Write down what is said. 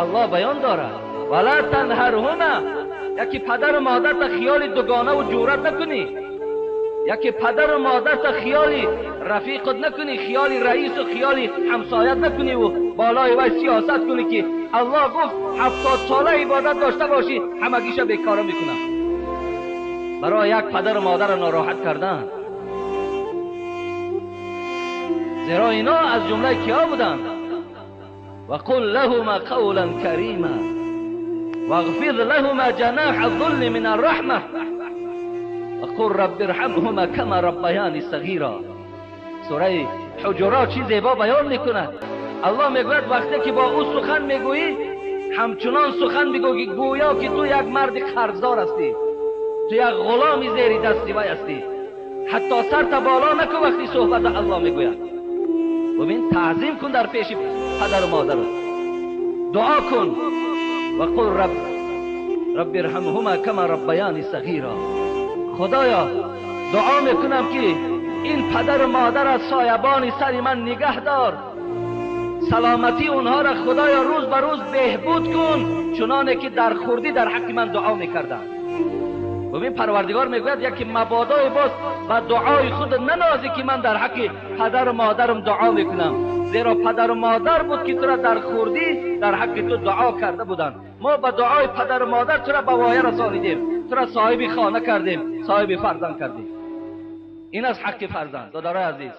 Аллоҳ баён дорад вала танҳарҳума, яки падару модарта хиёли дугона ва ҷуръат накунӣ, яки падару модарта хиёли рафиқат накунӣ, хиёли раису хиёли ҳамсоят накунӣ ва болои вай сиёсат кунӣ ки Аллоҳ гуфт 70 сола ибодат дошта бошӣ ҳамагиша бекора мекунам. Барои як падару модарро нороҳат кардан. Зеро ино аз ҷумлаи киҳо буданд? وقل لهما قولا كريما واغفر لهما جناح الذل من الرحمة وقل رب ارحمهما كما ربياني صغيرا. سوره حجرات چی زیبا بیان میکند. الله میگوید وقتی که با او سخن میگویی همچنان سخن بگو گویا که تو یک مرد قرضدار هستی، تو یک غلام زیر دستی وی هستی. حتی سر تا بالا نکن وقتی صحبت الله میگوید. ببین تعظیم کن در پیش پدر و مادر، دعا کن و قل رب ارحمهما کما ربیانی صغیرا. خدایا دعا میکنم که این پدر و مادر از سایبان سر من نگه دار، سلامتی اونها را خدایا روز به روز بهبود کن چنانه که در خوردی در حق من دعا میکردن. ببین پروردگار میگوید یکی مبادای باز و دعای خود ننازی که من در حق پدر و مادرم دعا میکنم، زیرا پدر و مادر بود که تو را در خوردی در حق تو دعا کرده بودند. ما با دعای پدر و مادر تو را به وایه رسانیدیم، تو را صاحب خانه کردیم، صاحب فرزند کردیم. این از حق فرزند. دادرای عزیز،